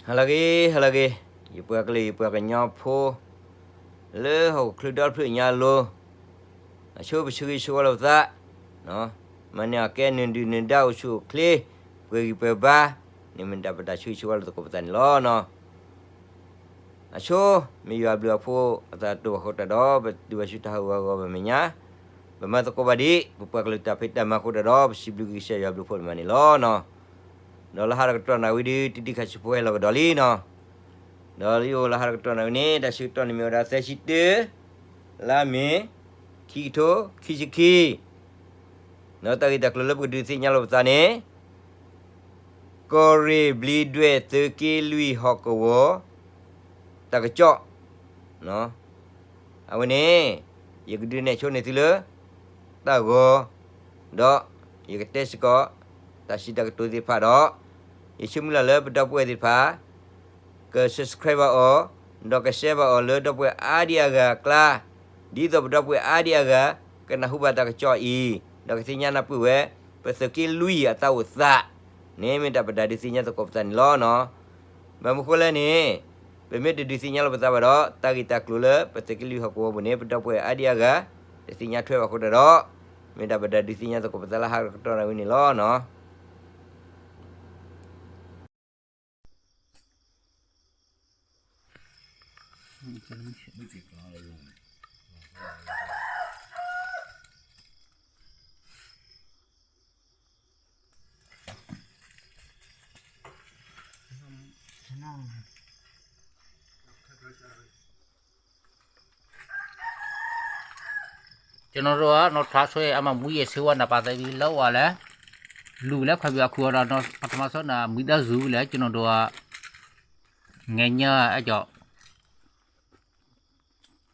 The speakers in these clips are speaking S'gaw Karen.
ဟါလၢအဂ့ၤ ဟါလၢအဂ့ၤ, ယပှၤကလုာ် ယပှၤကညီဖိ လၢဟီၣ်ခိၣ်ချၢဒီတဖျၢၣ်ညါအလိၤ, အဆိပဆၢဂ့ၤဆၢဝါလိာ်ပသး, မၤန့ၢ်အီၤကဲနုာ်ဒုၣ်နုာ်ဒါ အိၣ်ဆူၣ်အိၣ်ချ့ ပှဲၤဂံၢ်ပှဲၤဘါန့ၣ် မ့ၢ်တၢ်ပတၢ်ဆၢဂ့ၤဆၢဝါလိာ်သကိးပသးန့ၣ်လီၤ. အဆိ မ့ၢ်ယွၤဘျုးအဖိအသးတအိၣ်ဘၣ်အဃိတၢ်ဒီး ပတုၤဘၣ်ဆူတၢ်ဟးဂူာ်ဟးဂီၤဘၣ်မဲာ်ညါ, ပမၤသကိးဘၣ်ဒံး ပပှၤကလုာ်တၢ်ဖံးတၢ်မၤအဃိတၢ်ဒီး ပစံးဘျုးက့ၤကစၢ်ယွၤဘျုးဖိတမံၤန့ၣ်လီၤ. ဒီးလၢဟါဒီးကတီၢ်နၣ်ရံၣ်ဒုး တံၤတံၤခါဆူဖိဟဲလီၤကဒီးလံနီၤ. ဒီးလၢယအိၣ်လၢဟါဒီးကတီၢ်နၣ်ရံၣ်န့ၣ် တၢ်ဆၢကတီၢ်န့ၣ်မ့ၢ်ဝဲဒၣ်သၢဆံတၢ လါမ့ၤ ခံကထိခံဆံခံ, ဒီးတၢ်ဂ့ၢ်တၢ်ကျိၤလၢပကဒုးသ့ၣ်ညါလိာ်ပသးန့ၣ် ကီၢ်ရ့ၣ်ဘျံးဒွဲၣ်သုးက့လွံၢ်ဟီၣ်ကဝီၤ တၢ်ကစီၣ်, အဝဲန့ၣ် ယကဒုးနဲၣ်ဆိန့ၢ်သုလၢ တၢ်ဂီၤ, ဒီးယကတဲစ့ၢ်ကီး တၢ်စံးတၢ်ကတိၤသ့ၣ်တဖၣ်ဒီး ယဆိမုၢ်လၢ်လၢပဒီပုၢ်ဝဲၢ်သ့ၣ်တဖၣ် က subscribe ဘၣ်အီၤ, ဒီးက share ဘၣ်အီၤလၢဒီပုၢ်ဝဲၢ်အါဒံအါဂၤအကျါ, ဒ်သိးပဒီပုၢ်ဝဲၢ်အါဒံအါဂၤ ကနၢ်ဟူဘၣ်တၢ်ကစီၣ်အံၤ, ဒီးကသ့ၣ်ညါနၢ်ပၢၢ်ဝဲ ပသုးက့လွံၢ်အတၢ်အိၣ်သးန့ၣ် မ့ၢ်တၢ်ပဒုးသ့ၣ်ညါသကိးပသးန့ၣ်လီၤ. ဘၣ်မနုၤဃိလဲၣ်န့ၣ် ပမ့ၢ်တဒုးသ့ၣ်ညါလိာ်ပသးဘၣ်ဒီး တၢ်ဂ့ၢ်တၢ်ကျိၤလၢပသုးက့လွံၢ်ဟီၣ်ကဝီၤပူၤန့ၣ် ပဒီပုၢ်ဝဲၢ်အါဒံအါဂၤ တသ့ၣ်ညါထွဲဘၣ်အဃိတၢ်ဒီး မ့ၢ်တၢ်ပဒုးသ့ၣ်ညါသကိးပသးလၢဟါဒီးကတီၢ်နၣ်ရံၣ်န့ၣ်လီၤ. ကျွန်တော်တို့က နော် ထါဆွဲ အမ မူးယစ်ဆေးဝါး နံပါတ်သဲး လီၤဝဲလဲၣ်, လူၤလဲၣ် ခွဲးဘျီ အခုဒီး ပထမဆုံး န မိသားစုလဲၣ်, ကျွန်တော်တို့က ငြိမ်းချမ်း အကြောင်း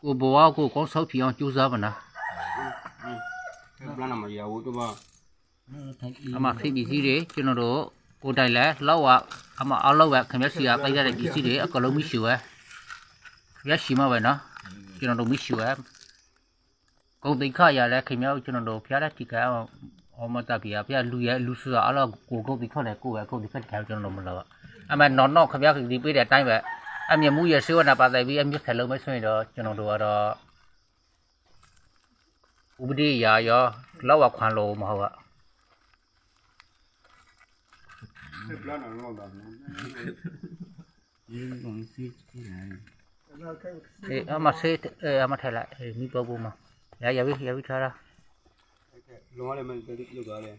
ကိုယ့်ဘဝကို ကောင်းဆုံးဖြစ်အောင် ကြိုးစားပါနော်. အမ ခေတ်ပစ္စည်းတွေ ကျွန်တော်တို့ ကိုယ်တိုင်လည်း လုပ်ရ အမ အားလုံးပဲ ခင်ဗျားဆီက သိမ်းရတဲ့ ပစ္စည်းတွေ အကုန်လုံး မီးရှို့ဝဲ ခင်ဗျားဆီမှာပဲနော်, ကျွန်တော်တို့ မီးရှို့ဝဲ ဂုဏ်သိက္ခာအရလည်း ခင်ဗျားတို့ ကျွန်တော်တို့ ဘုရားလက်ထံက အမတၢ်ဖံးရ ဘုရားလူရ လူစုစွာအားလုံး ကိုယ်ဂုဏ်သိက္ခာနဲ့ ကိုယ်ပဲ ဂုဏ်သိက္ခာတခါ ကျွန်တော်တို့ မလုပ်ရ အမ နော်နော် ခင်ဗျားက ဒီပေးတဲ့အတိုင်းပဲ အမြဲ မူးယစ်ဆေးဝါးနဲ့ ပတ်သက်ပြီး အမြဲဖယ်လို့ မဆိုရင်တော့ ကျွန်တော်တို့ကတော့ ဥပဒေအရရော လောက်ဝါခွန်လို့ မဟုတ်ပါ. အေး အမဆေး အေး အမထဲးလာ အေး မီးပူၤပူၤမး ယၤ ယၤဝံ ယၤဝံ ထါရ လုံးဝလည်းမလုပ်သွားတယ်.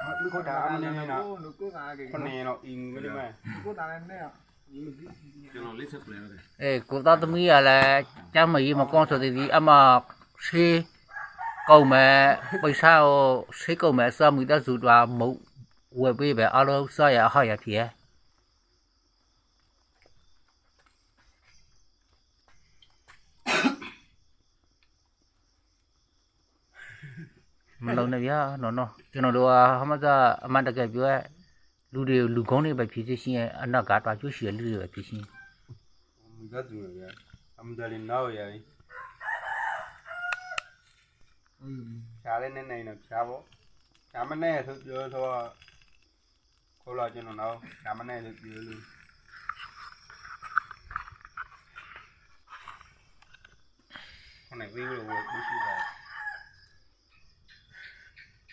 မီးခိုးတာ အမနေနဲ့နော်. ခုနစ်နော် အင်း မင်းမ ကျွန်တော်လေးဆက်ပလဲပဲ အေး ကိုယ့်သားသမီးကလည်း ကျန်းမာရေးမကောင်းဆိုသေးသည် အမ ဆေးကုန်မယ် ပိုက်ဆံကို ဆေးကုန်မယ် အစား မိသားစုအတွက် မုန့်ဝယ်ပေးပဲ အားလုံးစားရ အဟောက်ရ ဖြစ်ရ မလုပ်နဲ့ဗျာ နော်နော် ကျွန်တော်တို့က ဟမစ အမှန်တကယ်ပြောရ လူတွေ လူကောင်းတွေပဲဖြစ်ဖြစ်ချင်း အနာဂတ်အတွက် ကြိုးရှိတဲ့လူတွေပဲဖြစ်ချင်း မိသားစုပဲဗျာ အမတလီနော်ဗျာ ဖြားလဲနဲ့နေနော် ဖြားပေါ့ ဖြားမနဲ့ဆိုပြောဆို ခေါ်လာကျွန်တော်နော် ဖြားမနဲ့ဆိုပြောလို့ ခုနက ဝေးလို့ ဝေး ဝေးရှိတာ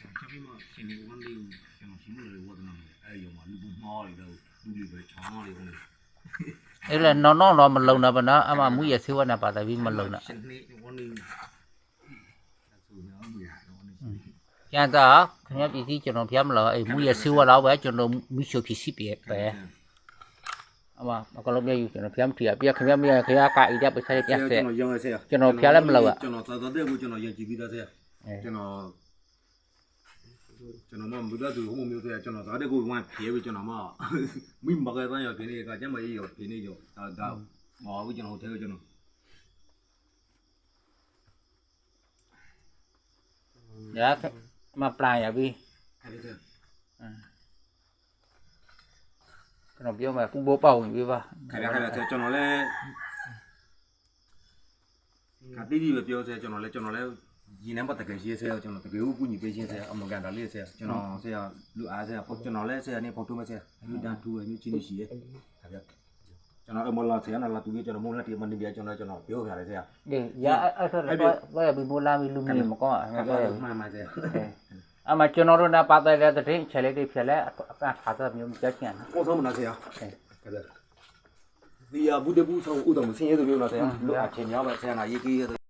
ကျွန်တော် ကျွန်တော် ရှင်နေဝမ်းလေးကို ကျွန်တော် ရှင်မလို့ ဝတ်သနာမယ် အဲ့ရုံမှာ လူပုံမှားတွေတော့ လူတွေပဲ ချောင်းတွေဝင်နေ အဲ့လေ နော်နော်တော့ မလုပ်နဲ့ပါနော် အမ မူးယစ်ဆေးဝါးနဲ့ ပတ်သက်ပြီး မလုပ်နဲ့ ရှင်နေဝမ်းလေး ပြန်တော့ ခင်ဗျားပစ္စည်း ကျွန်တော် ဖျားမလို့ အေး မူးယစ်ဆေးဝါးလောက်ပဲ ကျွန်တော် မီးရှို့ ဖြစ်စီပဲ အမ အကောင်လုံး မရယူ ကျွန်တော် ဖျားမထီရ ပြန် ခင်ဗျား မရ ခင်ဗျား က အိမ် ပြန် ပိုက်ဆံ ပြန် ဆက် ကျွန်တော် ရောင်းရ ဆက် ကျွန်တော် ဖျားလည်း မလုပ်ပါ ကျွန်တော် သာသနာ့ကို ကျွန်တော် ယုံကြည်ပြီးသား ဆက် ကျွန်တော် ကျွန်တော်မှ မိသားစု ဟိုမျိုး ဆက် ကျွန်တော် သာသနာ့ကို ဝိုင်းဖျဲးပြီး ကျွန်တော်မှ မိမကဲသားရော ဖျဲးနေ က ကျမကြီးရော ဖျဲးနေရော ဒါ ဒါ မဟုတ်ဘူး ကျွန်တော် ဟိုထဲ ကျွန်တော် ယၤ မၤပျၢ်ယၤဘံ ကျွန်တော်ပြောမယ် ပူဘိပၢ်ဝင်ပြီပါ ခင်ဗျာ ခင်ဗျာ ကျွန်တော်လည်း ခါတိတိပဲ ပြောဆဲ ကျွန်တော်လည်း ကျွန်တော်လည်း ယန့ၣ်ဘၣ်တကဲယဲစ့ၢ် ကၠီနီၤ တကဲအိၣ်ကူၣ်ညီဘ့ၣ်ယဲစ့ၢ် အမုၢ်ကၤဒီးလၢစ့ၢ် ကၠီနီၤစ့ၢ် လူအါစ့ၢ် ကၠီနီၤလၢစ့ၢ်န့ၣ် ဖီတိၢ်မ့ၢ်စ့ၢ် အမ့ၢ်ဒၣ်ထူဝဲမ့ၢ်ဆံနံၣ်ဆံး ကၠီနီၤအမ့ၢ်လီၤစ့ၢ်နီၤ လီၤတူၢ်မ့ၢ်ကၠီနီၤမိၢ်လၢတံၢ်မၤနံၤဘၣ် ကၠီနီၤ ကၠီနီၤပျိၢ်ဂၤလၢစ့ၢ် ဘၣ်ယဘံမိၢ်လါမ့ၢ်လူမ့ၢ်မကီၢ် မ့ၢ်မၤစ့ၢ် အမၤကၠီနီၤဒိၣ်နၢ်ပာ်သးလၢတထံၣ် ဆဲးလၢတဖျဲးလဲၣ် အကၢ်ဖးသၢမံၤမ့ၢ်ကၠီဆံၣ်နီၤ အိၣ်ဆိမနၤစ့ၢ် သံအဘူးဒဲဘူးဆီအိၣ်တမုၢ်ဆ့ၣ်ယဲၢ်တမံၤနီၤစ့ၢ် လၢအဆဲးညီဘၣ်စ့ၢ်နီၤ ယက့ယဲၢ်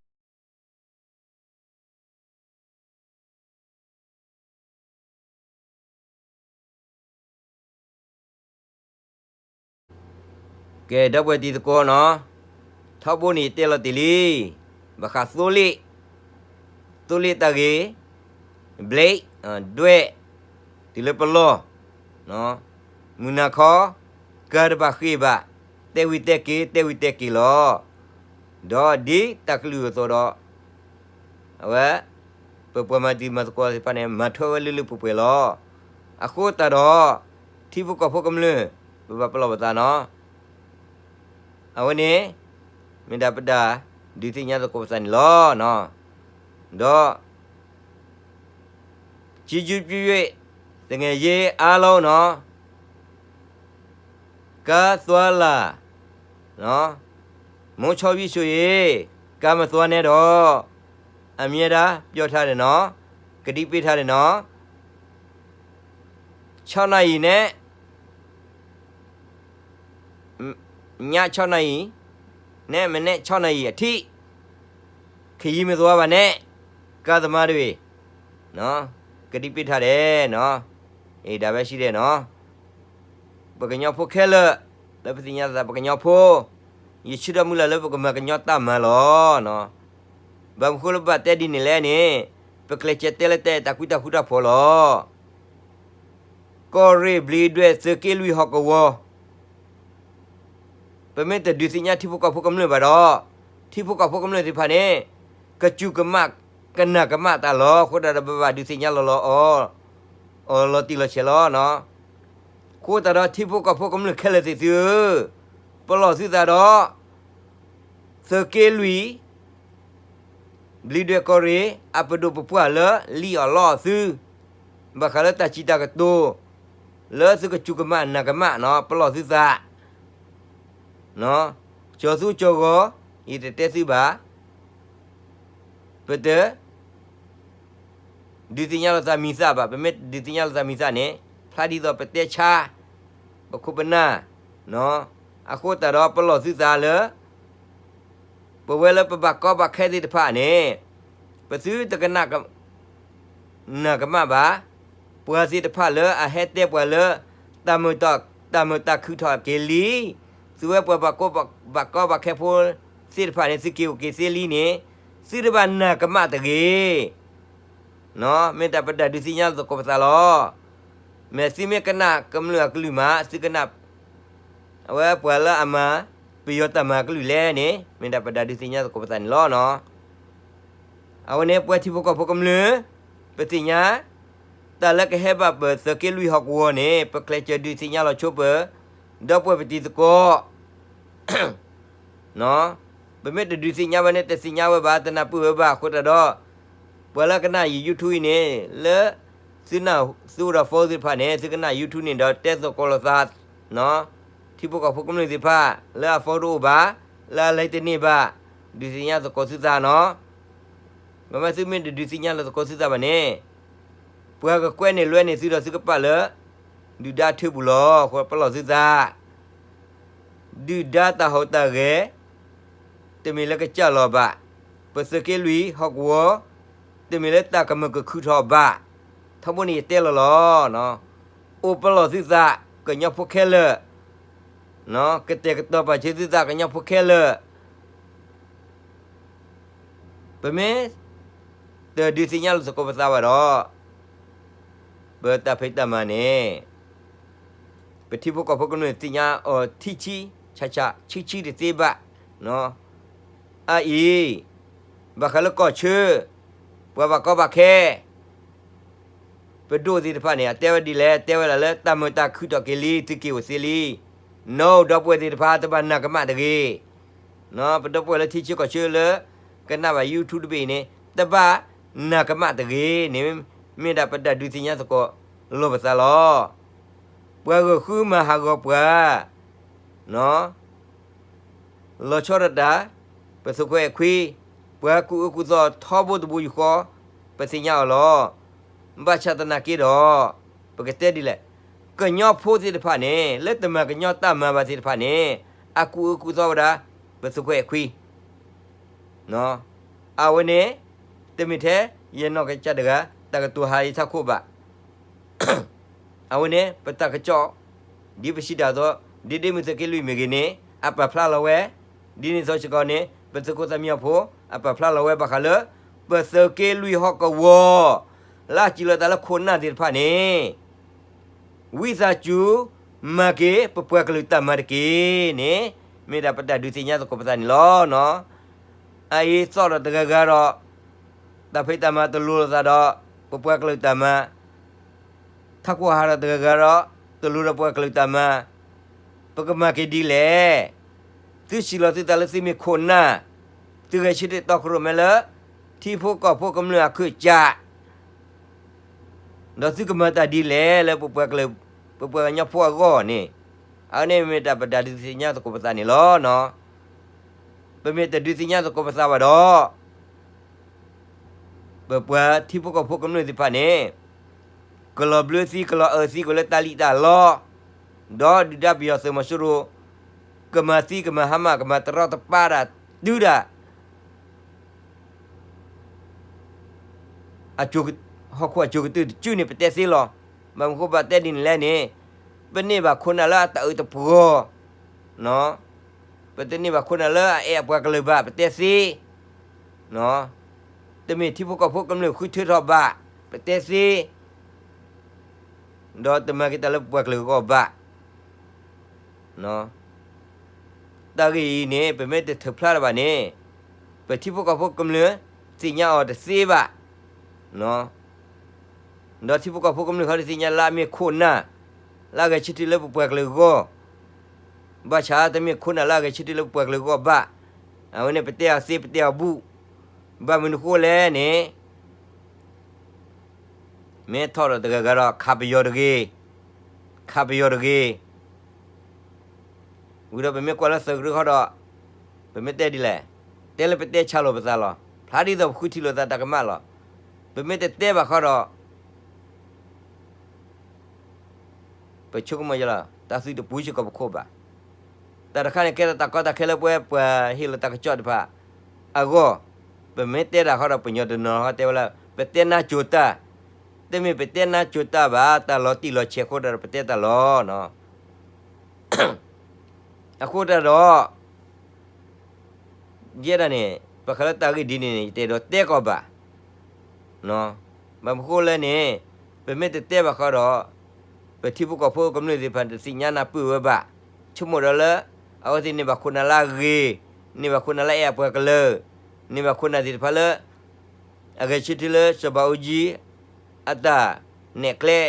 ကဲ ဒီပုၢ်ဝဲၢ်တံၤသကိးနီၤ, ထီဘိန့ၣ်ယတဲလီၤတ့ၢ်လံ, ဘၣ်ဃးသိလ့ၣ်, သိလ့ၣ်တၢ်ဂ့ၢ်, blade, ဒွဲၣ်, တုၤလၢပလီၢ်, မုၢ်နၤခီ, ကၤတဘၣ်ဃ့ၢ်ဘၣ်, တဲဝံၤတဲက့ၤ တဲဝံၤတဲက့ၤလီၤ. ဒီးဒ်တၢ်ကလုၢ်အသိးဒီး အဝဲ ပပှၤမၤတံၤမၤသကိးသ့ၣ်တဖၣ်န့ၣ် မၤထွဲဝဲလၢလၢပှဲၤပှဲၤလီၤ. အဃိသတးဒီး ထံဖိကီၢ်ဖိကမျၢၢ် ပဘၣ်ပလီၢ်ပသးနီၤ. အဝဲန့ၣ် မ့ၢ်ဒၣ်ပတၢ်ဒုးသ့ၣ်ညါသကိးပသးန့ၣ်လီၤ. ဒီး ကျေးဇူးပြု၍ သငယ်ချင်းအားလုံးနီၤ, ကါသွါလၢ်, မုန်းချောင်းဝိတ်ဆိုရင် ကါမသွါနဲ့တော့, အမြဲတမ်းပြောထားတယ်နော်, ကတိပေးထားတယ်နော်, ခြောက်နာရီနဲ့ ညခြောက်နာရီ နဲ့ မနက်ခြောက်နာရီအထိ ခရီးမသွားပါနဲ့ ကားသမားတွေ နော်, ကတိပေးထားတယ်နော်, အဲ ဒါပဲရှိတယ်နော်. ပကညီဖိခဲလၢာ် လၢပသ့ၣ်ညါသးပကညီဖိ, ယဆၢဒီးမုၢ်လၢ်လၢပကမၤကညီတၢ်မၤလီၤ. ဘၣ်မနုၤဃိလၢဘၣ်တဲဒ်န့ၣ်လဲၣ်န့ၣ်, ပကျဲးစၢးတဲလၢတဲတၢ်ကွံတၢ်ဃူတၢ်ဖိးလီၤ. ကီၢ်ရ့ၣ်ဘျံးဒွဲၣ်သုးက့လွံၢ်ဟီၣ်ကဝီၤ ပမ့ၢ်တဒုးသ့ၣ်ညါထံဖိကီၢ်ဖိကမျၢၢ်ဘၣ်ဒီး, ထံဖိကီၢ်ဖိကမျၢၢ်သ့ၣ်တဖၣ်န့ၣ် ကစူၢ်ကမၣ် ကနၣ်ကမၣ်တၢ်လီၤ. အဃိသတးဒီး ပဘၣ်ဒုးသ့ၣ်ညါလီၤလီၤအီၤ အီၤလီၤတံၢ်လီၤဆဲးလီၤ. အဃိသတးဒီး ထံဖိကီၢ်ဖိကမျၢၢ်ခဲလၢာ်သ့ၣ်သုဧၢ, ပလီၢ်သုသးဒီး သုးက့လွံၢ် ဘျံးဒွဲၣ်ကီၢ်ရ့ၣ် အပဒိၣ်ပပှၢ်လၢလံၣ်အီၣ်လီအီၣ်သု, ဘၣ်ဃးလၢတၢ်စံးတၢ်ကတိၤ လၢသုကစူၢ်ကမၣ်နၢ်ကမၣ်နီၤ ပလီၢ်သုသး, ကၠီၤသူကၠီၤဂီၤ ယတတဲသုဘၣ်, ပတ ဒုးသ့ၣ်ညါလိာ်သးမံၤသၣ်ဘၣ်, ပမ့ၢ်ဒုးသ့ၣ်ညါလိာ်သးမံၤသၣ်န့ၣ် ဖျါဒ်သိးပတဲဆါ ပခိၣ်ပနၢ်, အဃိသတးဒီးပလီၢ်သုသးလၢ ပဝဲလၢပဘၣ်ကီဘၣ်ခဲသ့ၣ်တဖၣ်န့ၣ် ပသုတကနၣ် နၢ်ကမၣ်ဘၣ်, ပှၤသ့ၣ်တဖၣ်လၢအဟဲတဲပှၤလၢ တၢ်မုာ်တၢ်ခုၣ်ထီၣ်က့ၤလံ, သုဝဲပှၤဘၣ်ကီဘၣ်ခဲဖိသ့ၣ်တဖၣ်န့ၣ် သုက့ၤအိၣ်က့ၤသ့လံန့ၣ် သုတဘၣ်နၢ်ကမၣ်တဂ့ၤ. မ့ၢ်တၢ်ပတၢ်ဒုးသ့ၣ်ညါသကိးပသးလီၤ. မ့ၢ်သုမ့ၢ်ကနၣ်ကမျၢၢ်အကလုၢ်မး သုကနၣ် အဝဲပှၤလၢအမၤ ပယီၤတၢ်မၤအကလုၢ်လဲၣ်န့ၣ် မ့ၢ်ဒၣ်ပတၢ်ဒုးသ့ၣ်ညါသကိးပသးန့ၣ်လီၤ. အဝဲန့ၣ်ပှၤထံဖိကီၢ်ဖိကမျၢၢ် ပသ့ၣ်ညါ တၢ်လၢကဟဲဘၣ်ပသုးက့လွံၢ်ဟီၣ်ကဝီၤန့ၣ် ပကျဲးစၢးဒုးသ့ၣ်ညါလီၤဆိပ ဒီပုၢ်ဝဲၢ်ပတံၤသကိး ပမ့ၢ်တဒုးသ့ၣ်ညါဝဲန့ၣ် တသ့ၣ်ညါဝဲဘၣ် တနၢ်ပၢၢ်ဝဲဘၣ်အဃိသတးဒီး ပှၤလၢကနၣ်ယ YouTube အံၤန့ၣ် လၢ သုနၢ်သုအိၣ်ဒီး phone သ့ၣ်တဖၣ်န့ၣ် သုကနၣ် YouTube န့ၣ်ဒီးတဲသကိးလိာ်သး ထံဖိကီၢ်ဖိကမျၢၢ်သ့ၣ်တဖၣ် လၢအ phone တအိၣ်ဘၣ် လၢအ line တန့ၢ်ဘၣ် ဒုးသ့ၣ်ညါသကိးသုသးနီၤ. မ့မ့ၢ်သုမ့ၢ်တဒုးသ့ၣ်ညါလၢသကိးသုသးဘၣ်န့ၣ် ပှၤကကွဲန့ၢ်လွဲန့ၢ်သုဒီးသုကပာ်လၢ ဒုၣ်ဒါထၢပူၤလီၤ. အဃိပလီၢ်သုသး ဒုၣ်ဒါတၢ်ဟူးတၢ်ဂဲၤ တမ့ၢ်လၢကစၢ်လီၤဘၣ်. ပသုးက့လွံၢ်ဟီၣ်ကဝီၤ တမ့ၢ်လၢတၢ်ကမၢ်ကခုၣ်ထီၣ်ဘၣ်. ထီဘိန့ၣ်ယတဲလီၤလီၤ. အိၣ်ပလီၢ်သုသး ကညီဖိခဲလၢာ် ကတဲာ်ကတီၤပာ်စၢၤသုသး ကညီဖိခဲလၢာ် ပမ့ၢ်တဒုးသ့ၣ်ညါလၢသကိးပသးဘၣ်ဒီး ပတၢ်ဖံးတၢ်မၤန့ၣ် ပထံဖိကီၢ်ဖိကမျၢၢ်သ့ၣ်ညါအီၤထံဆံ ဆးဆး ဆံဆံတသ့ဘၣ်. အအံၤ ဘၣ်ဃးလၢကီၢ်ဆၢ ပှၤဘၣ်ကီဘၣ်ခဲ ပဒိၣ်သ့ၣ်တဖၣ်န့ၣ် အတဲဝဲဒ်လဲၣ် တဲဝဲဒၣ်လၢတၢ်မုာ်တၢ်ခုၣ်ထီၣ်က့ၤလံ သုက့ၤအိၣ်သ့လံ. နီၢ် ဒီပုၢ်ဝဲၢ်သ့ၣ်တဖၣ် တဘၣ်နၢ်ကမၣ်တဂ့ၤ. ပဒီပုၢ်ဝဲၢ်လၢထံဆၢကီၢ်ဆၢလၢ ကနၣ်ဘၣ် YouTube တဘ့ၣ်အံၤန့ၣ် တဘၣ် နၤကမၣ်တဂ့ၤန့ၣ် မ့ၢ်ဒၣ်ပတၢ်ဒုးသ့ၣ်ညါသကိးလိာ်ပသးလီၤ. ပှၤဂီၢ်ဃုမၤဟးဂီၤပှၤ လီၤဆီဒၣ်တၢ် ပသုးခိၣ်အဲၣ်ခွံ, ပှၤကူၣ်အၢကူၣ်သီထီဘိတဘိယူၢ်ဃီ ပသ့ၣ်ညါအီၤလီၤ. ဘၣ်ဆၣ်သနာ်က့ဒီး ပကတဲဒ်လဲၣ်, ကညီဖိသ့ၣ်တဖၣ်န့ၣ် လၢတမၤကညီတၢ်မၤဘၣ်သ့ၣ်တဖၣ်န့ၣ် အကူၣ်အၢကူၣ်သီဝဲဒၣ် ပသုးခိၣ်အဲၣ်ခွံ အဝဲန့ၣ် တမ့ၢ်ထဲ ယနီၢ်ကစၢ်တဂၤ တၢ်ကတိၤဟးယထးခိၣ်ဘၣ်. အဝဲန့ၣ် ပတၢ်ကစီၣ် ဒ်ပစံးတၢ်အသိး ဒ်ဒ့မုၢ်သုးက့လွံၢ်မ့ၢ်ဂ့ၤန့ၣ် အပာ်ဖျါလီၤဝဲ, ဒ်န့ၣ်အသိးစ့ၢ်ကီးန့ၣ် ပသုးခိၣ်သၣ်မံညီၤဖိ အပာ်ဖျါလီၤဝဲဘၣ်ဃးလၢ ပသုးက့လွံၢ်ဟီၣ်ကဝီၤ လၢအစံးလီၤသးလၢခိၣ်နၢ်သ့ၣ်တဖၣ်န့ၣ် ဝံသးစူၤ မၤက့ၤပပှၤကလုာ်တၢ်မၤတက့ၢ်န့ၣ် မ့ၢ်ဒၣ်ပတၢ်ဒုးသ့ၣ်ညါသကိးပသးန့ၣ်လီၤ. အအံၤသီၣ်ဒီးတဂၤဂၤဒီး တၢ်ဖံးတၢ်မၤတလိၤလိာ်သးဒီး ပပှၤကလုာ်တၢ်မၤ ထးခိၣ်ဟးဒီးတဂၤဂၤဒီး တလိၤဒီးပှၤကလုာ်တၢ်မၤ ပကမၤက့ၤဒ်လဲၣ်. သုစံးလီၤသုသးလၢသုမ့ၢ်ခိၣ်နၢ်, သုဂဲၤဆၢထၢၣ်တီခိၣ်ရိၣ်မဲလၢ ထံဖိကီၢ်ဖိကမျၢၢ်အခၢၣ်စး ဒီးသုကမၤတၢ်ဒ်လဲၣ်လၢ ပပှၤကညီဖိအဂီၢ်န့ၣ်, အဝဲန့ၣ်မ့ၢ်တၢ်ပတၢ်ဒုးသ့ၣ်ညါသကိးပသးန့ၣ်လီၤ. ပမ့ၢ်တဒုးသ့ၣ်ညါသကိးပသးဘၣ်ဒီး ပပှၤထံဖိကီၢ်ဖိကမျၢၢ်သ့ၣ်တဖၣ်န့ၣ် ကလီၤဘျၢသံ ကလီၤအၢသံကွံာ်လၢတၢ်လံၣ်တၢ်လီ, ဒီးဒုၣ်ဒါပယီၤသုးမီၤစိရိၤ ကမၤသံကမၤဟါမၢ် ကမၤတရီတပါဒၣ်တုၤဒၣ် ဟီၣ်ခိၣ်အစိၤကတၢၢ်တစုန့ၣ် ပတဲသ့လီၤ. ဘၣ်မနုၤဃိဘၣ်တဲဒ်န့ၣ်လဲၣ်န့ၣ်, ပန့ၢ်ဘၣ်ခိၣ်နၢ်လၢအတၢ်အၢတပှီၤ, ပတန့ၢ်ဘၣ်ခိၣ်နၢ်လၢအအဲၣ်အပှၤကလုာ်ဘၣ် ပတဲသ့, တမ့ၢ်ထံဖိကီၢ်ဖိကမျၢၢ်ဃုထၢထီၣ်ဘၣ် ပတဲသ့, ဒီးတမၤက့ၤတၢ်လၢပပှၤကလုာ်အဂီၢ်ဘၣ်. တၢ်ဂ့ၢ်အံၤန့ၣ် ပမ့ၢ်တထုးဖျါတၢ်ဘၣ်န့ၣ်, ပထံဖိကီၢ်ဖိကမျၢၢ်သ့ၣ်ညါအီၤတသ့ဘၣ်. ဒီးထံဖိကီၢ်ဖိကမျၢၢ်ဃီန့ၣ်သ့ၣ်ညါလၢအမ့ၢ်ခိၣ်နၢ်, လၢအဂဲၤဆၢထၢၣ်လၢပပှၤကလုာ်အဂီၢ်, ဘၣ်ဆၣ်တမ့ၢ်ခိၣ်နၢ်လၢအဂဲၤဆၢထၢၣ်လၢပပှၤကလုာ်အဂီၢ်ဘၣ်. အဝဲန့ၣ်ပတဲအီၤသ့ ပတဲအီၤဘူၣ်, ဘၣ်မနုၤဃိလဲၣ်န့ၣ် မ့ၢ်ထီၣ်ဒီးတဂၤဂၤဒီး ခးပယီၤတဂ့ၤ, ခးပယီၤတဂ့ၤ. ဝံၤဒီးပမ့ၢ်ကွၢ်လၢသုးကရၢဃီဒီး ပမ့ၢ်တဲဒ်လဲၣ်, တဲလၢပတဲဆါလိာ်ပသးလီၤ. ဖျါဒ်သိးပဃုထံၣ်လိာ်သးတၢ်ကမၣ်လီၤ. ပမ့ၢ်တတဲဘၣ်ဃီဒီး ပဆိကမိၣ်ယလီၤ, တၢ်သုးတပူၤစ့ၢ်ကီးပခိၣ်ဘၣ်. တၢ်တခါန့ၣ်ကဲထီၣ်တၢ်ကီတၢ်ခဲလၢပဝဲပှၤဟ့ၣ်လီၤတၢ်ကစီၣ်တဖၣ်အဂီၢ်, ပမ့ၢ်တဲတၢ်ဃီဒီး ပညီတနီၤဃီတဲဝဲလၢ ပတဲနါစိၤတၢ်, တမ့ၢ်ပတဲနါစိၤတၢ်ဘၣ်, တၢ်လီၤတံၢ်လီၤဆဲးအဃိတၢ်ဒီးပတဲတၢ်လီၤ. အဃိတၢ်ဒီး ယဲဒၣ်န့ၣ် ဘၣ်ဃးလၢတၢ်ဂ့ၢ်ဒ်န့ၣ်န့ၣ် ယတအဲၣ်ဒိးတဲကီးဘၣ်. ဘၣ်မနုၤဃိလဲၣ်န့ၣ် ပမ့ၢ်တတဲဘၣ်ဃီဒီး ပထံဖိကီၢ်ဖိကမျၢၢ်သ့ၣ်တဖၣ်န့ၣ် တသ့ၣ်ညါနၢ်ပၢၢ်ဝဲဘၣ်. ဆိကမိၣ်ဒီးလၢ အဝဲသ့ၣ်န့ၢ်ဘၣ်ခိၣ်နၢ်လၢအဂ့ၤ, န့ၢ်ဘၣ်ခိၣ်နၢ်လၢအအဲၣ်အပှၤကလုာ်, န့ၢ်ဘၣ်ခိၣ်နၢ်သ့ၣ်တဖၣ်လၢ အဂဲၤဆၢထၢၣ်လၢစီၤဘးအူကၠံ အတၢ်နဲၣ်ကျဲ,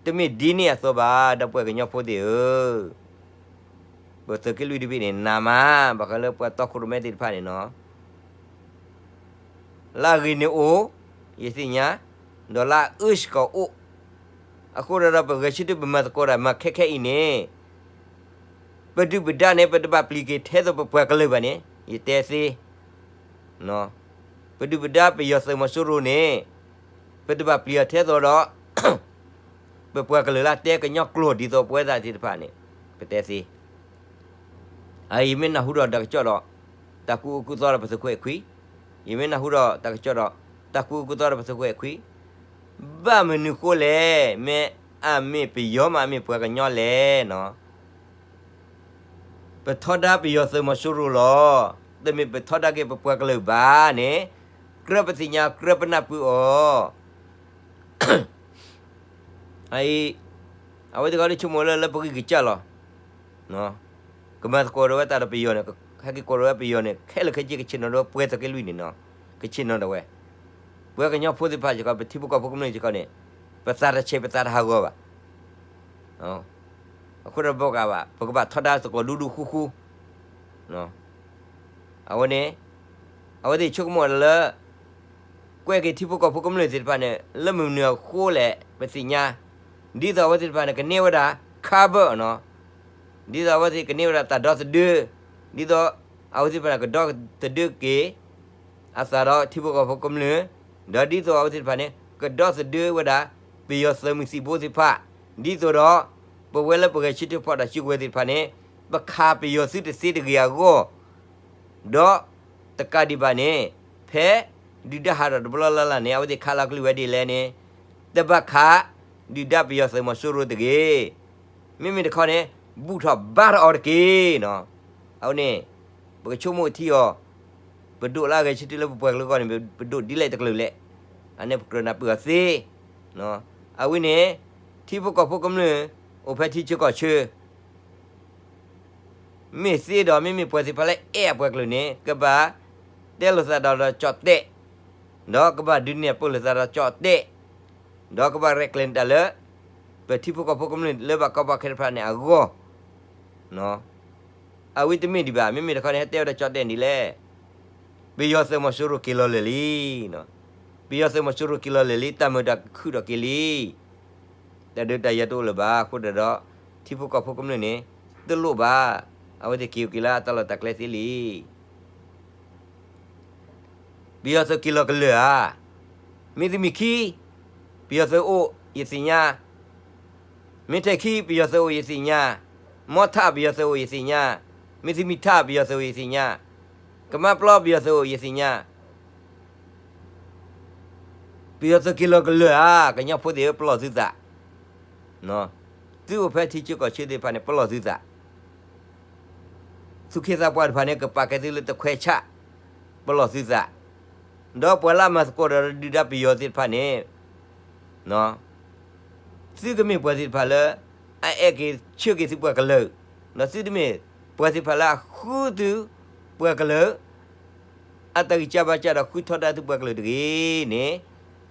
တမ့ၢ်ဒ်န့ၣ်အသိးဘၣ် ဒီပုၢ်ဝဲၢ်ကညီဖိသ့ၣ်ဧၢ, ပသုးက့လွံၢ်တဘ့ၣ်န့ၣ် နးမး ဘၣ်ဃးလၢပှၤတီခိၣ်ရိၣ်မဲသ့ၣ်တဖၣ်န့ၣ်နီၤ, လၢအဂ့ၤန့ၣ်အိၣ်, ယသ့ၣ်ညါ, ဒီးလၢအအၢစ့ၢ်ကီးအိၣ်, အဃိဒီးပဂဲၤဆၢထၢၣ်ပမၤသကိးတၢ်မၤခဲခဲအံၤန့ၣ် ပဒုၣ်ပဒါန့ၣ် ပတဘၣ်ပျံၤက့ၤထဲသိးပပှၤကလုာ်ဘၣ်န့ၣ် ယတဲသ့, ပဒုၣ်ပဒါပယီၤသုးမီၤစိရိၤန့ၣ် ပတဘၣ်ပျံၤအီၤထဲသိးဒီး ပပှၤကလုာ်လၢအတဲကညီကျိာ်ဒ်သိးပဝဲသ့ၣ်တဖၣ်န့ၣ် ပတဲသ့. အယမ့ၢ်နၢ်ဟူဒီးတၢ်ကစီၣ်ဒီး တၢ်ကူၣ်အၢကူၣ်သီဒီးပသုးခိၣ်အဲၣ်ခွံ, ယမ့ၢ်နၢ်ဟူဒီးတၢ်ကစီၣ်ဒီး တၢ်ကူၣ်အၢကူၣ်သီဒီးပသုးခိၣ်အဲၣ်ခွံ, ဘၣ်မနုၤဃိလဲၣ်, မ့ၢ်အမ့ၢ်ပယီၤမး အမ့ၢ်ပှၤကညီလဲၣ်နီၤ. ပထီဒါပယီၤသုးမီၤစိရိၤလီၤ. တမ့ၢ်ပထီဒါက့ၤပပှၤကလုာ်ဘၣ်န့ၣ် ကြၢးပသ့ၣ်ညါ ကြၢးပနၢ်ပၢၢ်အီၤ. အအံၤ အဝဲသ့ၣ်ဂီၢ်ဒ်ဆိကမိၣ်လၢ လၢပဂံၢ်ကစၢ်လီၤ. ကမၤသကိးဒီးဝဲတၢ်ဒီးပယီၤန့ၣ်, ဟဲက့ၤကိးဒီးဝဲပယီၤန့ၣ် ခဲလၢာ်ခဲဆ့ကဆ့ၣ်နီၤဒီးပှဲၤသုးက့လွံၢ်န့ၣ်နီၤ, ကဆ့ၣ်နီၤဒီးဝဲ. ပဝဲကညီဖိသ့ၣ်တဖၣ်စ့ၢ်ကီး ပထံဖိကီၢ်ဖိကမျၢၢ်စ့ၢ်ကီးန့ၣ် ပသးတဆဲးပသးတဟးဂီၤဘၣ်. အဃိဒီးပကဘၣ်, ပကဘၣ်ထီဒါသကိးဒူဒူဃူဃူ. အဝဲန့ၣ် အဝဲသ့ၣ်ဆိကမိၣ်လၢ ကွဲးက့ၤထံဖိကီၢ်ဖိကမျၢၢ်သ့ၣ်တဖၣ်န့ၣ် လၢမနုၤအဃိလဲၣ် ပသ့ၣ်ညါ, ဒ်သိးအဝဲသ့ၣ်တဖၣ်န့ၣ် ကန့ၢ်ဝဲဒၣ် ခါဘၢၣ်နီၤ, ဒ်သိးအဝဲသ့ၣ်ကန့ၢ်ဝဲဒၣ်တၢ်ဒီသဒၢ, ဒ်သိးအဝဲသ့ၣ်တဖၣ်န့ၣ် ကဒီသဒၢက့ၤ အသးဒီးထံဖိကီၢ်ဖိကမျၢၢ်, ဒီးဒ်သိးအဝဲသ့ၣ်တဖၣ်န့ၣ် ကဒီသဒၢဝဲဒၣ် ပယီၤသုးမုၢ်သံၣ်ဘိသ့ၣ်တဖၣ်, ဒ်သိးဒီး ပဝဲလၢပဂဲၤဆၢထၢၣ်ဖီၣ်တၢ်စုကဝဲၤသ့ၣ်တဖၣ်န့ၣ် ပခးပယီၤသုတသ့တဂ့ၤအဂီၢ် ဒီးတကးဒံးဘၣ်န့ၣ် ဖဲဒုၣ်ဒါဟးထီၣ်တဘျီလၢ်လၢ်န့ၣ် အဝဲသ့ၣ်ခးလီၤကလုၢ်ဝဲဒ်လဲၣ်န့ၣ် တဘၣ်ခး ဒုၣ်ဒါပယီၤသုးမီၤစိရိၤတဂ့ၤ. မ့မ့ၢ်တခီန့ၣ် ဘူၣ်ထီၣ်ဘါထီၣ်အီၤတက့ၢ်နီၤ. အဝဲန့ၣ် ပကဆိကမိၣ်ထံအီၤ, ပဒိၣ်လၢအဂဲၤဆၢထၢၣ်လၢပပှၤကလုာ်အဂီၢ်န့ၣ် ပဒိၣ်ဒ်လဲၣ်တကလုာ်လဲၣ်, အန့ၣ်ပကြၢးနၢ်ပၢၢ်အီၤသ့. အဝဲန့ၣ် ထံဖိကီၢ်ဖိကမျၢၢ် အိၣ်ဖဲထံဆၢကီၢ်ဆၢ မ့ၢ်သ့ဒီး မ့မ့ၢ်ပှၤသ့ၣ်တဖၣ်လၢအဲၣ်အပှၤကလုာ်န့ၣ် ကဘၣ်တဲလိာ်သးဒီးကၠီၣ်တဲၣ်, ဒီးကဘၣ်ဒုးနဲၣ်ပၢၢ်လိာ်သးဒီးကၠီၣ်တဲၣ်, ဒီးကဘၣ်ရဲၣ်ကျဲၤတၢ်လၢ ပထံဖိကီၢ်ဖိကမျၢၢ်လၢဘၣ်ကီဘၣ်ခဲတဖၣ်န့ၣ်အဂီၢ် အဝဲတမ့ၢ်ဒံးဘၣ်. မ့မ့ၢ်တခီန့ၣ် ဟဲတဲဝဲဒၣ်ကၠီၣ်တဲၣ်ဒ်လဲၣ်, ပယီၤသုးမီၤစိရိၤက့ၤလီၤလၢာ်လံ, ပယီၤသုးမီၤစိရိၤက့ၤလီၤလၢာ်လံ တၢ်မုာ်တၢ်ခုၣ်ဒီးက့ၤလံ, တၢ်ဒုးတၢ်ယၤတအိၣ်လၢၤဘၣ်. အဃိတၢ်ဒီး ထံဖိကီၢ်ဖိကမျၢၢ်န့ၣ် တလိၣ်ဘၣ်, အဝဲသ့ၣ်က့ၤအိၣ်က့ၤလၢအတၢ်လီၢ်တၢ်ကျဲသ့လံ. ပယီၤသုးက့ၤလီၤကလၢာ်ဧါ. မ့ၢ်သုမံၤခံ ပယီၤသုးအိၣ်ယသ့ၣ်ညါ, မ့ၢ်ထဲခံ ပယီၤသုးအိၣ်ယသ့ၣ်ညါ, မီထး ပယီၤသုးအိၣ်ယသ့ၣ်ညါ, မ့ၢ်သုမံၤထး ပယီၤသုးအိၣ်ယသ့ၣ်ညါ, ကမါပျီ ပယီၤသုးအိၣ်ယသ့ၣ်ညါ. ပယီၤသုးက့ၤလီၤကလၢာ်ဧါ, ကညီဖိသ့ၣ်ဧၢ ပလီၢ်သုသး. သုအိၣ်ဖဲထံဆၢကီၢ်ဆၢသ့ၣ်တဖၣ်န့ၣ် ပလီၢ်သုသး. သူၣ်က့သးပှၢ်တဖၣ်န့ၣ် ကပာ်ကဲသုလၢတခွဲးဆၣ်, ပလီၢ်သုသး. ဒီးပှၤလၢအမၤသကိးဒီးဒုၣ်ဒါပယီၤသ့ၣ်တဖၣ်န့ၣ် သုကမ့ၢ်ပှၤသ့ၣ်တဖၣ်လၢ အအဲၣ်က့ၤဆၢက့ၤသုပှၤကလုာ်, ဒီးသုတမ့ၢ်ပှၤသ့ၣ်တဖၣ်လၢအဃုသုပှၤကလုာ် အတၢ်ဂံၢ်စၢ်ဘါစၢ်ဒီးဃုထီဒါသုပှၤကလုာ်တဂ့ၤန့ၣ်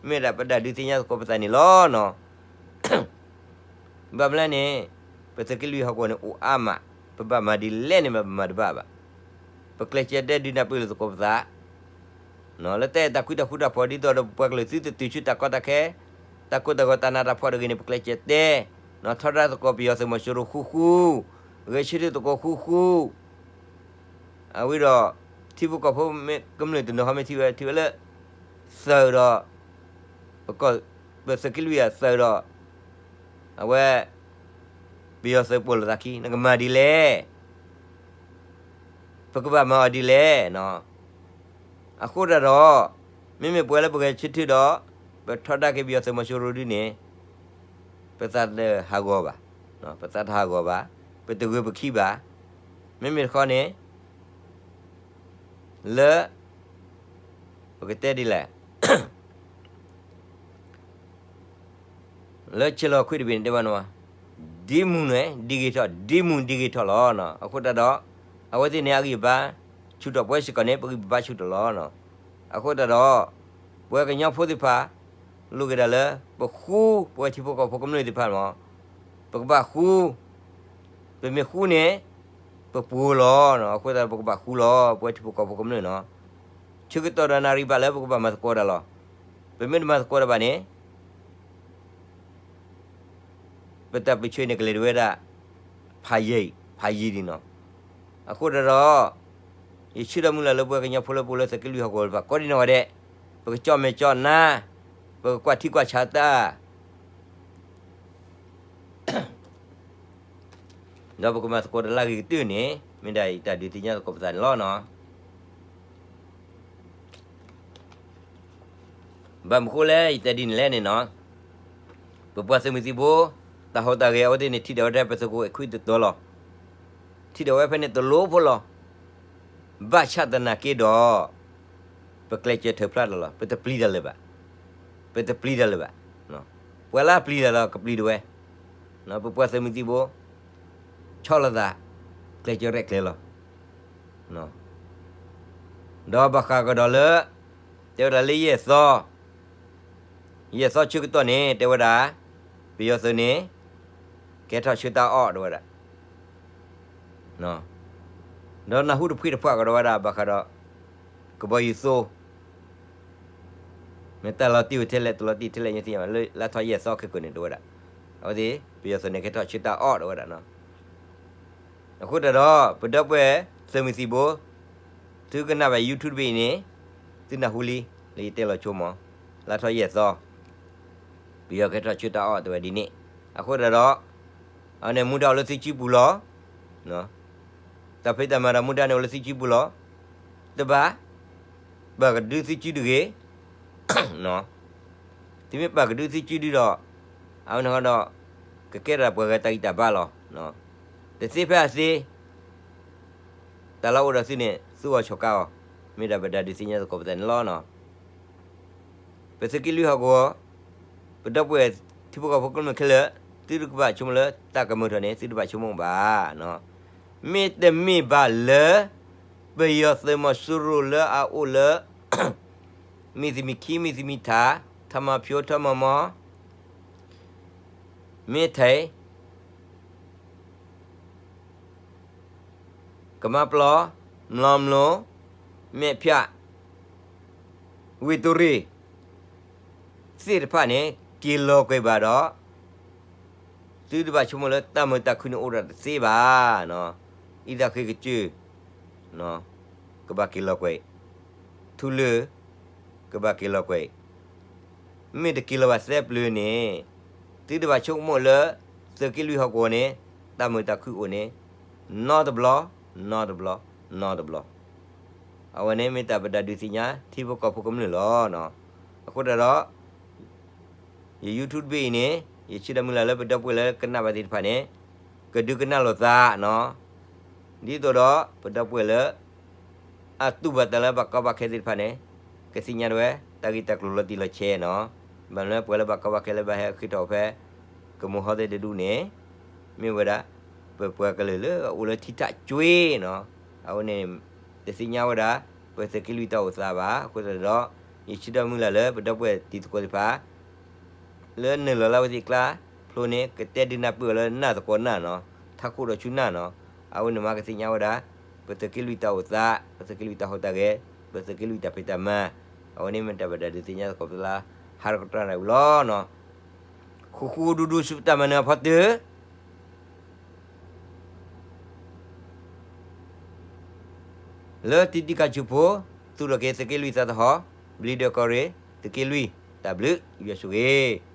မ့ၢ်ဒၣ်ပတၢ်ဒုးသ့ၣ်ညါသကိးပသးန့ၣ်လီၤ. ဘၣ်မနုၤလဲၣ်န့ၣ် ပသုးက့လွံၢ်ဟီၣ်ကဝီၤန့ၣ်အိၣ်အါမး, ပဘၣ်မၤဒ်လဲၣ်န့ၣ် ပမၤတဘၣ်ဘၣ်. ပကျဲးစၢးတဲဒုးနၢ်ပၢၢ်လိာ်သကိးပသး လၢတၢ်အဲၣ်တၢ်ကွံတၢ်ဃူတၢ်ဖိး ဒ်သိးဒီးပပှၤကလုာ်သုတတုၤဆူတၢ်ကီတၢ်ခဲ, တၢ်ကိၢ်တၢ်ဂီၤတၢ်နးတၢ်ဖှီၣ်တဂ့ၤန့ၣ် ပကျဲးစၢးတဲ, ထီဒါသကိးပယီၤသုးမီၤစိရိၤဃူဃူ, ဂဲၤဆၢထၢၣ်သကိးဃူဃူ, အဝဲဒီး ထံဖိကီၢ်ဖိကမျၢၢ်တနီၤဟီမ့ၢ်ထံၣ်ဝဲ ထံၣ်ဝဲလၢ သုးဒီး ပသုးက့လွံၢ်အသုးဒီး အဝဲ ပယီၤသုးပိာ်လိာ်သးခံ နကမၤဒ်လဲၣ်, ပကဘၣ်မၤအီၤဒ်လဲၣ်. အဃိတၢ်ဒီး မ့မ့ၢ်ပှၤလၢပဂဲၤဆၢထၢၣ်ဒီး ပထီဒါက့ၤပယီၤသုးမီၤစိရိၤဒုန့ၣ် ပသးတဟးဂီၤဘၣ်, ပသးတဟးဂီၤဘၣ်, ပတဂုာ်ပခံဘၣ်. မ့မ့ၢ်တခီန့ၣ် လၢ ပကတဲဒ်လဲၣ် လၢဆဲးလီၤခွံၣ်တဘ့ၣ်န့ၣ် တဲဘၣ်နဝဲ, ဒ်မုၢ်န့ၣ်ဒ်ဂ့ၤထီၣ်, ဒ်မုၢ်ဒ်ဂ့ၤထီၣ်လီၤ. အဃိတၢ်ဒီး အဝဲသ့ၣ်န့ၣ် အဂံၢ်အဘါဆူၣ်ထီၣ် ပဝဲစ့ၢ်ကီးန့ၣ် ပဂံၢ်ပဘါဆူၣ်ထီၣ်လီၤ. အဃိတၢ်ဒီး ပဝဲကညီဖိသ့ၣ်တဖၣ် လိးက့ၤဒၣ်လၢ ပဃူ ပဝဲထံဖိကီၢ်ဖိကမျၢၢ်သ့ၣ်တဖၣ်မး, ပကဘၣ်ဃူ, ပမ့ၢ်ဃူန့ၣ် ပပှိၤလီၤ. အဃိသတး ပကဘၣ်ဃူလီၤ ပဝဲထံဖိကီၢ်ဖိကမျၢၢ်နီၤ. ဆၢကတီၢ်ဒီးနၣ်ရံၣ်ဘၣ်လၢပကဘၣ်မၤသကိးတၢ်လီၤ. ပမ့ၢ်တမၤသကိးတၢ်ဘၣ်န့ၣ် ပတၢ်ပၢၢ်ဆၢန့ၣ်ကလဲၤဒၣ်ဝဲဒၣ် ဖးယံာ်, ဖးယံာ်ဒံးနီၤ. အဃိတၢ်ဒီး ယဆၢဒီးမုၢ်လၢ်လၢပဝဲကညီဖိလၢပအိၣ်လၢသုးက့လွံၢ်ဟီၣ်ကဝီၤတဖၣ် ကိးဒံနီၢ်ဂၤဒဲး, ပကကၠီၣ်မဲာ်ကၠီၣ်နါ, ပကကွၢ်ထံကွၢ်ဆးတၢ် ဒီးပကမၤသကိးတၢ်လၢအဂ့ၤကတၢၢ်န့ၣ် မ့ၢ်ဒၣ်ယတၢ်ဒုးသ့ၣ်ညါသကိးပသးန့ၣ်လီၤနီၤ. ဘၣ်မနုၤဃိလဲၣ် ယတဲဒ်န့ၣ်လဲၣ်န့ၣ်နီၤ, ပပှၤသုးမုၢ်သံၣ်ဘိ တၢ်ဟူးတၢ်ဂဲၤအဝဲသ့ၣ်န့ၣ် ထံၣ်ဒၣ်ဝဲဖဲပသုးခိၣ်အဲၣ်ခွံတတီၤလီၤ. ထံၣ်ဒၣ်ဝဲဖဲန့ၣ်တလိၣ်ဖိလီၤ. ဘၣ်ဆၣ်သနာ်က့ဒီး ပကျဲးစၢးထုးဖျါတၢ်လီၤ. ပတပျံၤတၢ်လၢၤဘၣ်. ပတပျံၤတၢ်လၢၤဘၣ်. ပှၤလၢအပျံၤတၢ်ဒီးကပျံၤဒၣ်ဝဲ, ပပှၤသုးမုၢ်သံၣ်ဘိ ဆီၣ်လီၤသး ကျဲးစၢးရဲၣ်ကျဲၤလီၤ. ဒီးဘၣ်ဃးကဒီးလၢ တဲဝဲဒၣ်လၢယဲၢ်သီ, ယဲၢ်သီဆၢကတီၢ်န့ၣ် တဲဝဲဒၣ် ပယီၤသုးန့ၣ် ကဲထီၣ်ဆၢတၢ်အီၣ်တဲဝဲဒၣ်, ဒီးနၢ်ဟူတဖှံတဖှးကဒီးဝဲဒၣ် ဘၣ်ဃးဒီး ကဘီယူၤသိ တၢ်လီၤတံၢ်အိၣ်ထဲလဲၣ် တလီၤတံၢ်ထဲလဲၣ် ယသ့ၣ်ညါဘၣ်လၢ လါထီၣ်ယဲၢ်သီခဲကိာ်န့ၣ် တဲဝဲဒၣ်, အဝဲသ့ၣ် ပယီၤသုးန့ၣ်ကဲထီၣ်ဆၢတၢ်အီၣ် တဲဝဲဒၣ်နီၤ. အဃိသတးဒီး ပဒီပုၢ်ဝဲၢ် သုးမုၢ်သံၣ်ဘိ သုကနၣ်ဘၣ် YouTube တဘ့ၣ်အံၤန့ၣ် သုနၢ်ဟူလံ လၢယတဲလီၤဆိမး, လါထီၣ်ယဲၢ်သီ ပယီၤကဲထီၣ်ဆၢတၢ်အီၣ် တဲဝဲဒ်န့ၣ်. အဃိသတးဒီး အဝဲန့ၣ်မူဒါအိၣ်လၢသုစုပူၤလီၤ. တၢ်ဖံးတၢ်မၤဒီးမူဒါန့ၣ်အိၣ်လၢသုစုပူၤလီၤ. တဘၣ် ပာ်ကဒုသုစုတဂ့ၤ သုမ့ၢ်ပာ်ကဒုသုစုဒုဒီး အဝဲန့ၣ်ဒီး ကကဲထီၣ်ပှၤဂၤတၢ်ဂံၢ်တၢ်ဘါလီၤ. တသ့ဖဲအသ့ တၢ်လၢအိၣ်ဒီးသုန့ၣ် သူအီၤဆီၣ်ကါအီၤ, မ့ၢ်ဒၣ်ပဒၣ်ဒုးသ့ၣ်ညါသကိးပသးန့ၣ်လီၤ. ပသုးက့လွံၢ်ဟီၣ်ကဝီၤ ပဒီပုၢ်ဝဲၢ်ထံဖိကီၢ်ဖိကမျၢၢ်ခဲလၢာ် သုတကဘၣ်ဆိကမိၣ်လၢတၢ်ကမၢၢ်ထီၣ်န့ၣ် သုတဘၣ်ဆိကမိၣ်ဘၣ်. မ့တမ့ၢ်ဘၣ်လၢ ပယီၤသုးမီၤစိရိၤလၢအအိၣ်လၢ မ့ၢ်သမံၤခံ မ့ၢ်သမံၤထး ထမီၤဖၠိ ထမီၤမီ မ့ၢ်ထဲး ကမါပျီ မျိာ်မျိာ် မဲာ်ဖၠၣ် ဝ့ၢ်တိရ့ၣ် သ့ၣ်တဖၣ်န့ၣ် က့ၤလီၤကွံာ်ဘၣ်ဒီး သုတဘၣ်ဆိကမိၣ်လၢတၢ်မုာ်တၢ်ခုၣ်န့ၣ်အိၣ်ဒီးတသ့ဘၣ်. အံသၣ်ဃ့ကစၢၢ် ကဘၣ်က့ၤလီၤကွံာ်, ထူလၢၢ် ကဘၣ်က့ၤလီၤကွံာ်, မ့ၢ်တက့ၤလီၤဘၣ်သၢပျၢၤန့ၣ် သုတဘၣ်ဆိကမိၣ်လၢ သုးက့လွံၢ်ဟီၣ်ကဝီၤန့ၣ် တၢ်မုာ်တၢ်ခုၣ်အိၣ်န့ၣ် နီတဘျီ နီတဘျီ နီတဘျီ. အဝဲန့ၣ်မ့ၢ်တၢ်ပဒၣ်ဒုးသ့ၣ်ညါ ထံဖိကီၢ်ဖိကမျၢၢ်လီၤ. အဃိသတးဒီး ယ YouTube တဘ့ၣ်အံၤန့ၣ် ယဆၢဒၣ်မုၢ်လၢ်လၢပဒီပုၢ်ဝဲၢ်လၢကနၣ်ဘၣ်သ့ၣ်တဖၣ်န့ၣ် ကဒုးကနၣ်လိာ်သးနီၤ. ဒ်သိးဒီးပဒီပုၢ်ဝဲၢ်လၢ အတူၢ်ဘၣ်တၢ်လၢဘၣ်ကီဘၣ်ခဲသ့ၣ်တဖၣ်န့ၣ် ကသ့ၣ်ညါဝဲ တၢ်ဂ့ၢ်တၢ်ကျိၤလီၤတံၢ်လီၤဆဲးနီၤ. ဘၣ်မနုၤလၢပှၤလၢဘၣ်ကီဘၣ်ခဲလၢဘၣ်ဟဲဃ့ထီၣ်ဖဲ ကမူၤဟီသ့ၣ်တဒူၣ်န့ၣ် မ့ၢ်ဝဲဒၣ် ပပှၤကလုာ်လၢအအိၣ်လၢထံထးကွ့နီၤ. အဝဲန့ၣ် တသ့ၣ်ညါဝဲဒၣ် ပသုးက့လွံၢ်တၢ်အိၣ်သးဘၣ်. အဃိသတးဒီး ယဆၢဒၣ်မုၢ်လၢ်လၢပဒီပုၢ်ဝဲၢ်တံၤသကိးသ့ၣ်တဖၣ် လၢနုာ်လီၤလၢအဝဲသ့ၣ်ကျါ ဖျိန့ၣ် ကတဲဒုးနၢ်ပၢၢ်အီၤလၢနၢ်သကိးနၢ်နီၤ, ထးခိၣ်ဒီးဆူနၢ်နီၤ. အဝဲန့ၣ်မးကသ့ၣ်ညါဝဲဒၣ် ပသုးက့လွံၢ်တၢ်အိၣ်သး, ပသုးက့လွံၢ်တၢ်ဟူးတၢ်ဂဲၤ, ပသုးက့လွံၢ်တၢ်ဖံးတၢ်မၤ, အဝဲန့ၣ်မ့ၢ်တၢ်ဘၣ်ဒၣ်ဒုးသ့ၣ်ညါသကိးပသးလၢ ဟါတကတၢၢ်န့ၣ်ဝံၤလီၤနီၤ. ဃူဃူဒူဒူဆူပတၢ်မၤနၢၤအဖီတၢၢ် လၢတံၤတံၤကၢ်ဆူၣ်ဖိ သူၣ်ထီၣ်က့ၤသုးက့လွံၢ်သးသဟီၣ်, ဘျံးဒွဲၣ်ကီၢ်ရ့ၣ် သုးက့လွံၢ် တၢ်ဘျုးယွၤဆိၣ်ဂ့ၤ